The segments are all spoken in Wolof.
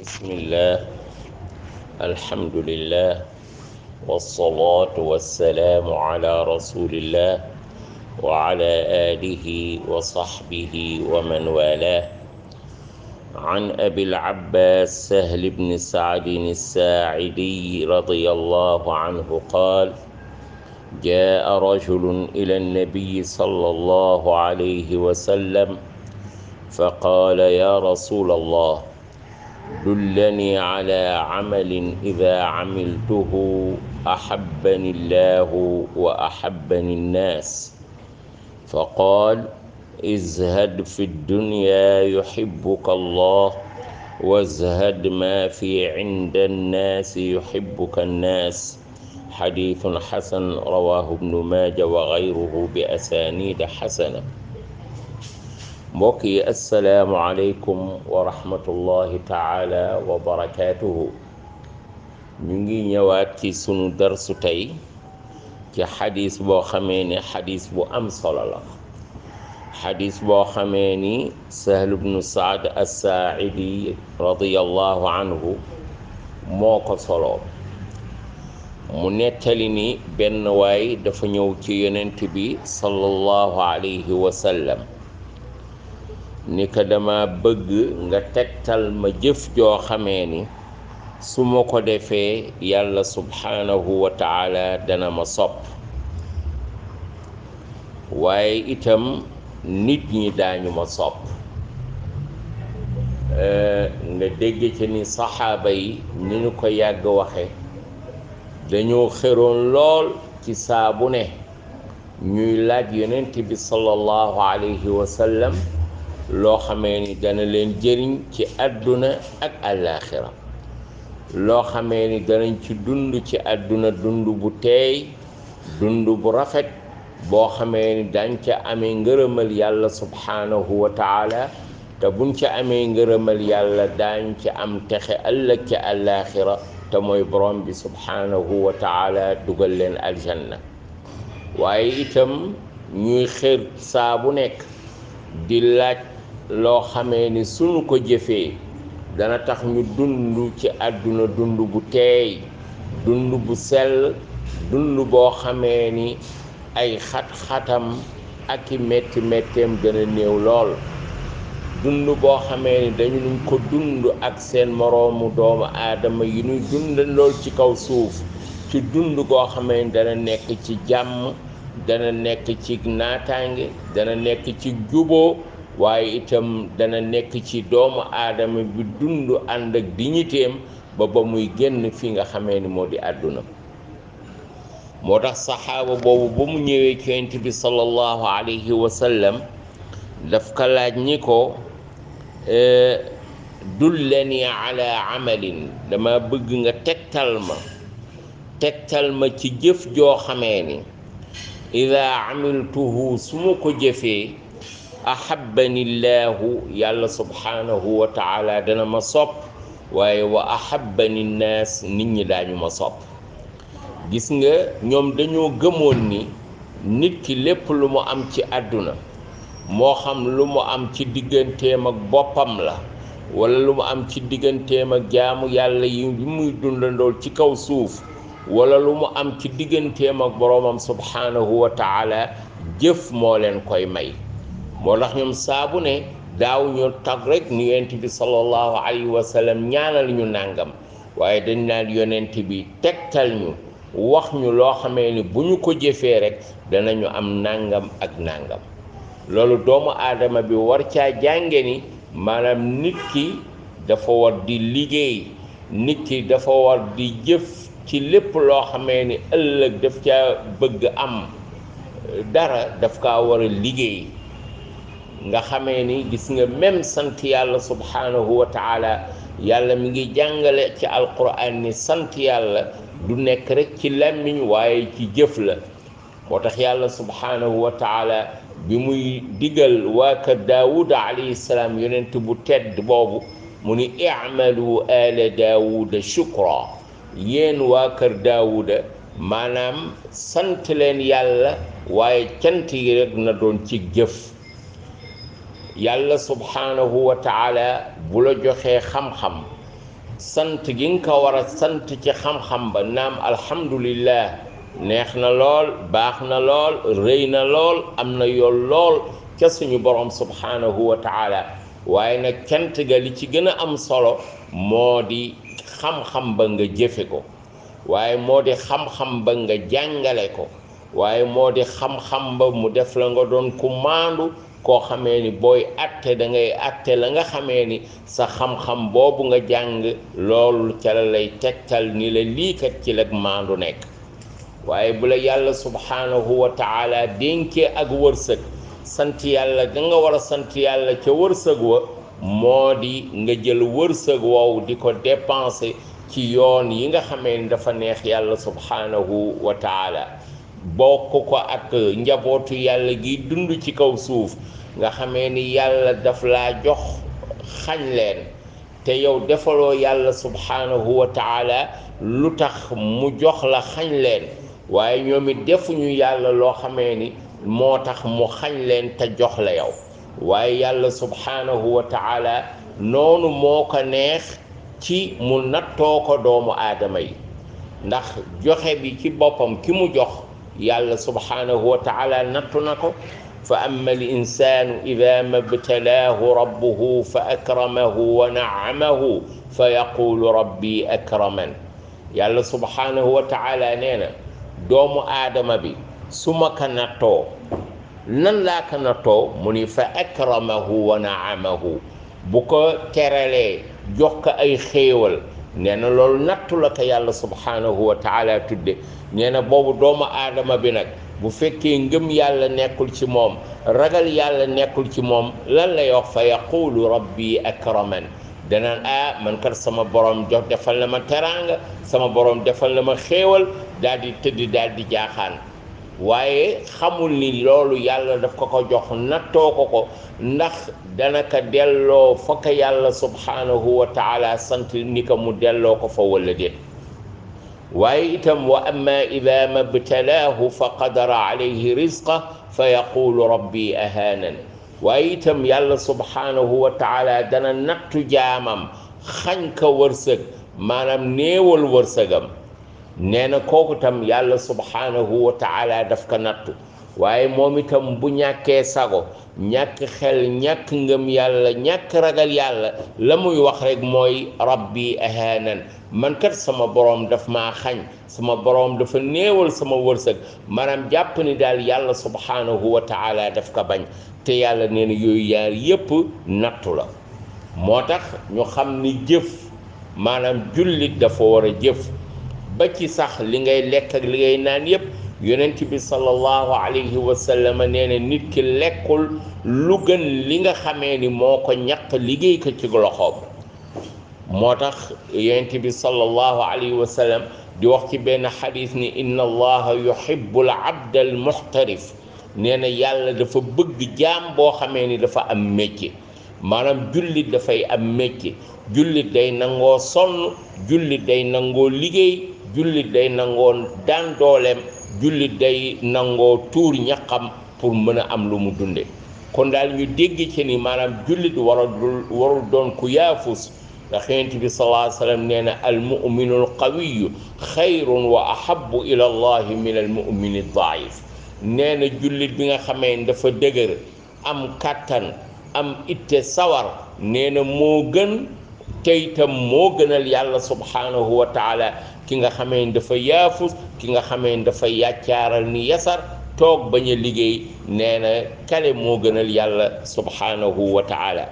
بسم الله الحمد لله والصلاة والسلام على رسول الله وعلى آله وصحبه ومن والاه. عن أبي العباس سهل بن سعد الساعدي رضي الله عنه قال: جاء رجل إلى النبي صلى الله عليه وسلم فقال: يا رسول الله، دلني على عمل إذا عملته أحبني الله وأحبني الناس. فقال: ازهد في الدنيا يحبك الله، وازهد ما في عند الناس يحبك الناس. حديث حسن رواه ابن ماجه وغيره بأسانيد حسنة. mbokk yi assalaamu aleykum wa rahmatullahi taala wa barakaatuhu. ñu ngi ñëwaat ci sunu darsu tey ci xadis boo xamee ni xadis bu am solo la, xadis boo xamee ni Sahl ibnu Saad as-Saaidi radiyallahu anhu moo ko solo. mu nettali ni benn waay dafa ñëw ci yonent bi sallallahu alayhi wa sallam ni ko dama bëgg nga tegtal ma jëf joo xamee ni su ma ko defee yàlla subhanahu wa taala dana ma sopp, waaye itam nit ñi daañu ma sopp. nga dégg ci ni saxaaba yi ni ñu ko yàgg waxe dañoo xëroon lool ci saa bu ne ñuy laaj yonent bi sallallahu alayhi wa sallam loo xamee ni dana leen jëriñ ci àdduna ak àllaaxira, loo xamee ni danañ ci dund ci àdduna dund bu teey, dund bu rafet boo xamee ni dañ ca amee ngërëmal yàlla subhanahu wa taala, te buñ ca amee ngërëmal yàlla daañ ca am texe ëllëg ca àllaaxira te mooy borom bi subhanahu wa taala dugal leen aljanna. waaye itam ñuy xër saa bu nekk di laaj loo xamee ni suñu ko jëfee dana tax ñu dund ci àdduna dund bu teey, dund bu sell, dund boo xamee ni ay xat-xatam ak i metti metteem gën a néew lool, dund boo xamee ni dañu nuñ ko dund ak seen moroomu doomu aadama yi ñuy dund lool ci kaw suuf, ci dund goo xamee ni dana nekk ci jàmm, dana nekk ci naataange, dana nekk ci juboo, waaye itam dana nekk ci doomu aadama bi dund ànd ak dignitéem ba muy génn fi nga xamee ni moo di àdduna. moo tax saxaaba boobu ba mu ñëwee ci yonent bi sallallahu alayhi wa sallam daf ko laaj ni ko: dullani ala amalin, dama bëgg nga tegtal ma ci jëf joo xamee ni ida amiltuhu su ma ko jëfee ahabbani llaahu, yàlla subhanahu wa taala dana ma sopp, waaye wa ahabbani nnaas, nit ñi daañu ma sopp. gis nga ñoom dañoo gëmoon ni nit ki lépp lu mu am ci àdduna, moo xam lu mu am ci digganteem ak boppam la wala lu mu am ci digganteem ak jaamu yàlla yi muy dundandool ci kaw suuf, wala lu mu am ci digganteem ak boroomam subhanahu wa taala, jëf moo leen koy may. moo tax ñoom saabu ne daaw ñu tag rek ni yonent bi sallallahu alayhi wa sallam ñaanal ñu nàngam, waaye dañ naan yonent bi tegtal ñu, wax ñu loo xamee ni bu ñu ko jëfee rek danañu am nàngam ak nàngam. loolu doomu aadama bi war caa jànge ni maanaam nit ki dafa war di liggéey, nit ki dafa war di jëf ci lépp loo xamee ni ëllëg daf caa bëgg am dara, daf kaa war a liggéey. nga xamee ni gis nga même sant yàlla subhanahu wa taala, yàlla mi ngi jàngale ci alquran ni sant yàlla du nekk rek ci làmmiñ waaye ci jëf la. moo tax yàlla subhanahu wa taala bi muy digal waa kër daawuda alayhi salaam, yonent bu tedd boobu, mu ni i'malu ala daawuda shukra, yéen waa kër daawuda maanaam sant leen yàlla, waaye cant yi rek na doon ci jëf. yàlla subhanahu wa taala bu la joxee xam-xam sant gi nga ko war a sant ci xam-xam ba naam alhamdulillah neex na lool baax na lool rëy na lool am na yool lool ca suñu borom subhanahu wa taala waaye nag cant ga li ci gën a am solo moo di xam-xam ba nga jëfe ko waaye moo di xam-xam ba nga jàngale ko waaye moo di xam-xam ba mu def la nga doon ku maandu koo xamee ni booy atte da ngay atte la nga xamee ni sa xam-xam boobu nga jàng loolu ca la lay tegtal ni la lii kat ci la maandu nekk waaye bu la yàlla subhanahu wa taala dénkee ak wërsëg sant yàlla da nga war a sant yàlla ca wërsëg wa moo di nga jël wërsëg woowu di ko dépenser ci yoon yi nga xamee ni dafa neex yàlla subhanahu wa taala bokk ko ak njabootu yàlla gi dund ci kaw suuf nga xamee ni yàlla daf laa jox xañ leen te yow defaloo yàlla subhanahu wa taala lu tax mu jox la xañ leen waaye ñoom it defuñu yàlla loo xamee ni moo tax mu xañ leen te jox la yow waaye yàlla subhanahu wa taala noonu moo ko neex ci mu nattoo ko doomu aadama yi ndax joxe bi ci boppam ki mu jox yàlla subhanahu wa taala nattu na ko fa amma al insanu ida ma btalaahu rabbuhu fa akramahu wa naamahu fa yaqulu rabbi akraman yàlla subhanahu wa taala nee na doomu aadama bi su ma ko nattoo nan laa ko nattoo mu ni fa akramahu wa naamahu bu ko teralee jox ko ay xéewal nee na loolu nattu la ko yàlla subhanahu wa taala tudde nee na boobu doomu aadama bi nag bu fekkee ngëm yàlla nekkul ci moom ragal yàlla nekkul ci moom lan lay wax fa yaqulu rabbi akraman danaan man kat sama borom jox defal na ma teraanga sama borom defal na ma xéewal daal di tëdd daal di jaaxaan waaye xamul ni loolu yàlla daf ko jox nattoo ko ndax dana ko delloo fa ko yàlla subhanahu wa taala sant ni ko mu delloo ko fa wala déet waaye itam wa amma ida ma btalaahu fa qadara alayhi rizqa fa yaqulu rabbi ahaanan waaye itam yàlla subhanahu wa taala dana nattu jaamam xañ ko wërsëg maanaam néewal wërsëgam nee na kooku tam yàlla subhanahu wa taala daf ko nattu waaye moom itam bu ñàkkee sago ñàkk xel ñàkk ngëm yàlla ñàkk ragal yàlla la muy wax rek mooy rabbi ahaanan man kat sama borom daf maa xañ sama borom dafa néewal sama wërsëg maanaam jàpp ni daal yàlla subhanahu wa taala daf ko bañ te yàlla nee na yooyu yaar yépp nattu la moo tax ñu xam ni jëf maanaam jullit dafa war a jëf ba ci sax li ngay lekk ak li ngay naan yépp yonent bi sallallahu alayhi wa sallam nee na nit ki lekkul lu gën li nga xamee ni moo ko ñaq liggéey ko ci loxoom moo tax yonent bi sallallahu alayhi wa sallam di wax ci benn xadis ni inna allaha yuhibbu al abda al muxtarif nee na yàlla dafa bëgg jaam boo xamee ni dafa am métier maanaam jullit dafay am métier jullit day nangoo sonn jullit day nangoo liggéey jullit day nangoo daan dooleem jullit day nangoo tuur ñaqam pour mën a am lu mu dunde kon daal ñu dégg ci ni maanaam jullit warul doon ku yaafus ndax yonent bi sallallahu alayhi wa sallam nee na al muminu al qawiyu xayrun wa ahabu ila allahi min al mumini daif nee na jullit bi nga xamee ne dafa dëgër am kàttan am itte sawar nee na moo gën te itam moo gënal yàlla subhanahu wa taala ki nga xamee ne dafa yaafus ki nga xamee ne dafa yàccaaral ni yasar toog bañ a liggéey nee na kale moo gënal yàlla subhanahu wa taala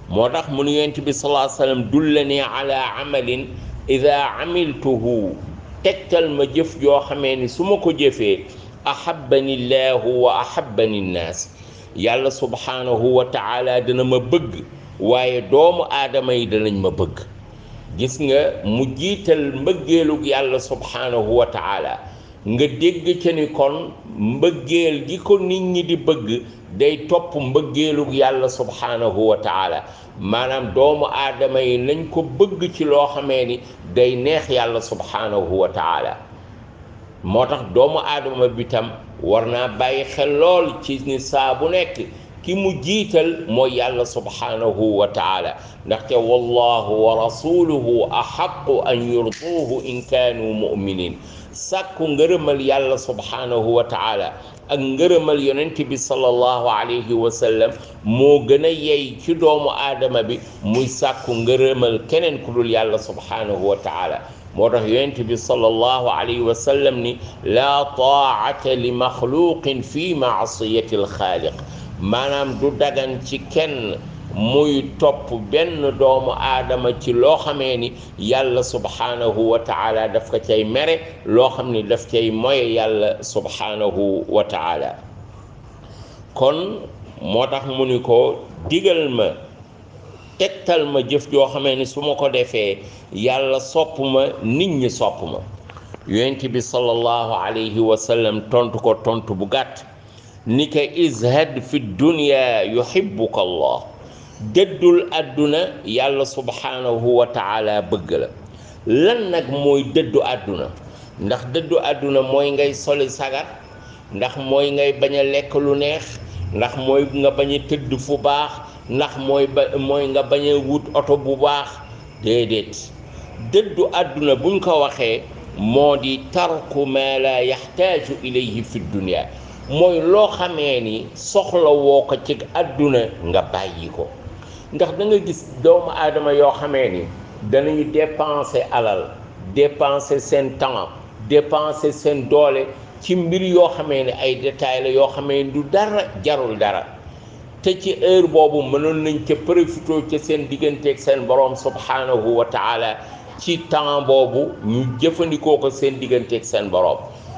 moo tax mu nu yonent bi sallallahu alayhi wa sallam dullani ala amalin ida amiltuhu tegtal ma jëf joo xamee ni su ma ko jëfee ahabbani llahu wa ahabbani nnaas yàlla subhanahu wa taala dina ma bëgg waaye doomu aadama yi danañ ma bëgg gis nga mu jiital mbëggeelug yàlla subhanahu wa taala nga dégg ca ni kon mbëggeel gi ko nit ñi di bëgg day topp mbëggeelug yàlla subhanahu wa taala maanaam doomu aadama yi nañ ko bëgg ci loo xamee ni day neex yàlla subhanahu wa taala moo tax doomu aadama bi tam war naa bàyyi xel lool ci ni saa bu nekk ki mu jiital mooy yàlla subhanahu wa taala ndaxte wallahu wa rasuluhu ahaqqu an yurduhu in kaanu muminin sàkku ngërëmal yàlla subhanahu wa taala ak ngërëmal yonent bi sallallahu alayhi wa sallam moo gën a yey ci doomu aadama bi muy sàkku ngërëmal keneen ku dul yàlla subhanahu wa taala moo tax yonent bi sallallahu alayhi wa sallam ni laa taa'ata li maxluqin fi maasiyati alxaaliq maanaam du dagan ci kenn muy topp benn doomu aadama ci loo xamee ni yàlla subhanahu wa taala daf ko cay mere loo xam ni daf cay moye yàlla subhanahu wa taala kon moo tax mu ni ko digal ma tegtal ma jëf joo xamee ni su ma ko defee yàlla sopp ma nit ñi sopp ma yonent bi sallallahu alayhi wa sallam tontu ko tontu bu gàtt ni ko izhad fi dunya yuhibbuka allah dëddul àdduna yàlla subhanahu wa taala bëgg la lan nag mooy dëddu àdduna ndax dëddu àdduna mooy ngay soli sagar ndax mooy ngay bañ a lekk lu neex ndax mooy nga bañ a tëdd fu baax ndax mooy nga bañ a wut oto bu baax déedéet dëddu àdduna buñ ko waxee moo di tarku ma la yaxtaaju ilayhi fi dunya mooy loo xamee ni soxla woo ko ci àdduna nga bàyyi ko ndax da nga gis doomu aadama yoo xamee ni danañu dépenser alal dépenser seen temps dépenser seen doole ci mbir yoo xamee ni ay détails la yoo xamee ni du dara jarul dara te ci heure boobu mënoon nañ ca profité ca seen digganteeg seen borom subhanahu wa taala ci temps boobu ñu jëfandikoo ko seen digganteeg seen borom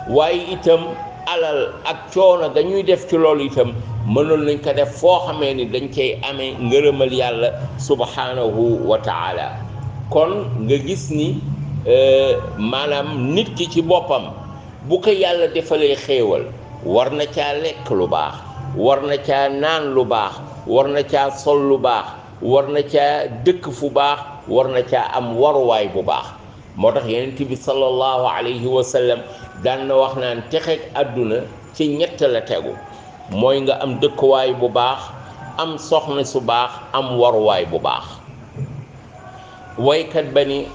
waaye itam alal ak coono dañuy def ci loolu itam mënoon nañ ko def foo xamee ni dañ koy amee ngërëmal yàlla subhanahu wa taala kon nga gis ni maanaam nit ki ci boppam bu ko yàlla defalee xéewal war na caa lekk lu baax war na caa naan lu baax war na caa sol lu baax war na caa dëkk fu baax war na caa am waruwaay bu baax moo tax yonent bi sallallahu alayhi wa sallam daan na wax naan texeeg àdduna ci ñett la tegu mooy nga am dëkkuwaay bu baax am soxna su baax am waruwaay bu baax waykat ba ni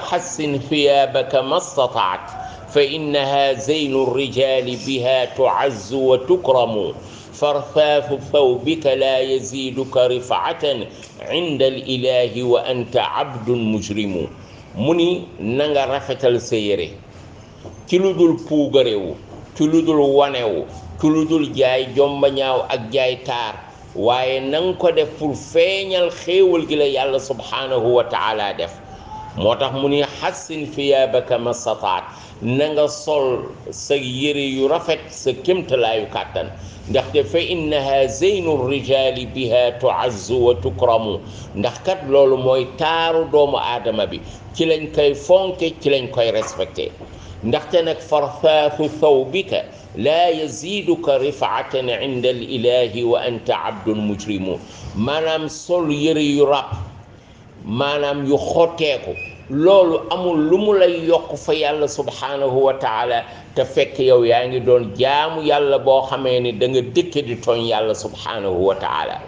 xassin thiyaabaka ma stataat fa innaha zeynu rijaali biha tuazzu wa tukramu farfaafu thawbika laa yaziiduka rifaatan inda alilahi wa anta abdun mujrimu mu ni na nga rafetal sa yére ci lu dul puugarewu ci lu dul wanewu ci lu dul jaay jomba ñaaw ak jaay taar waaye na nga ko def pour feeñal xéewal gi la yàlla subhanahu wa taala def moo tax mu ni xassin thiyaabaka ma stataat na nga sol sa yére yu rafet sa kémtalaayu kàttan ndaxte fa innaha zeynu rijaali biha tuazzu wa tukramu ndax kat loolu mooy taaru doomu aadama bi ci lañ koy fonke ci lañ koy respecté ndaxte nag farfaafu thawbika laa yaziiduka rifaatan inda al ilahi wa anta abdun mujrimu maanaam sol yëre yu ràpp maanaam yu xotteeku loolu amul lu mu lay yokk fa yàlla subhanahu wa taala te fekk yow yaa ngi doon jaamu yàlla boo xamee ni da nga dëkke di tooñ yàlla subhanahu wa taala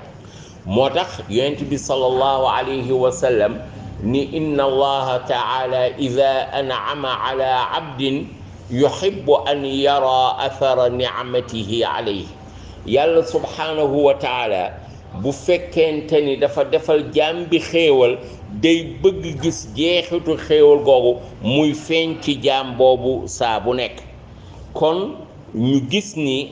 moo tax yonent bi sallallahu alayhi wa sallam ni inna allaha taala ida an'ama ala abdin yuhibbu an yara athara ni'matihi alayhi yàlla subhanahu wa taala bu fekkente ni dafa defal jaam bi xéewal day bëgg gis jeexitu xéewal googu muy feeñ ci jaam boobu saa bu nekk kon ñu gis ni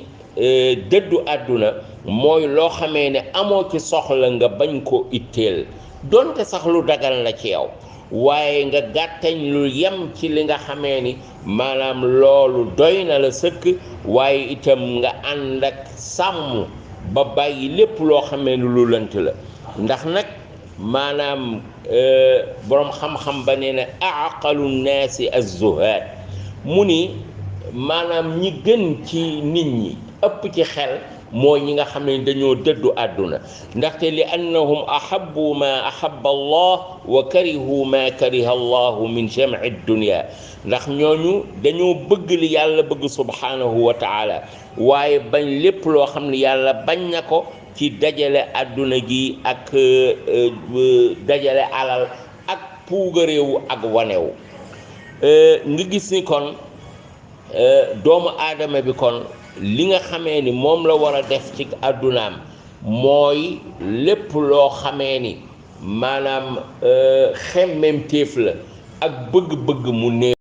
dëddu àdduna mooy loo xamee ne amoo ci soxla nga bañ ko itteel donte sax lu dagal la ci yow waaye nga gàttañ lu yem ci li nga xamee ni maanaam loolu doy na la sëkk waaye itam nga ànd ak sàmm ba bàyyi lépp loo xamee ni lu lënt la ndax nag maanaam boroom xam-xam ba nee na aqalu nnaasi az-zuhaad mu ni maanaam ñi gën ci nit ñi ëpp ci xel mooy ñi nga xam ne dañoo dëddu àdduna ndaxte li annahum ahabbu ma ahabba allah wa karihu ma kariha allahu min jam'i dunya ndax ñooñu dañoo bëgg li yàlla bëgg subhanahu wa taala waaye bañ lépp loo xam ne yàlla bañ na ko ci dajale àdduna gi ak dajale alal ak puugaréewu ak wanewu nga gis ni kon doomu aadama bi kon li nga xamee ni moom la war a def ci àddunaam mooy lépp loo xamee ni maanaam xemmem téef la ak bëgg-bëgg mu néew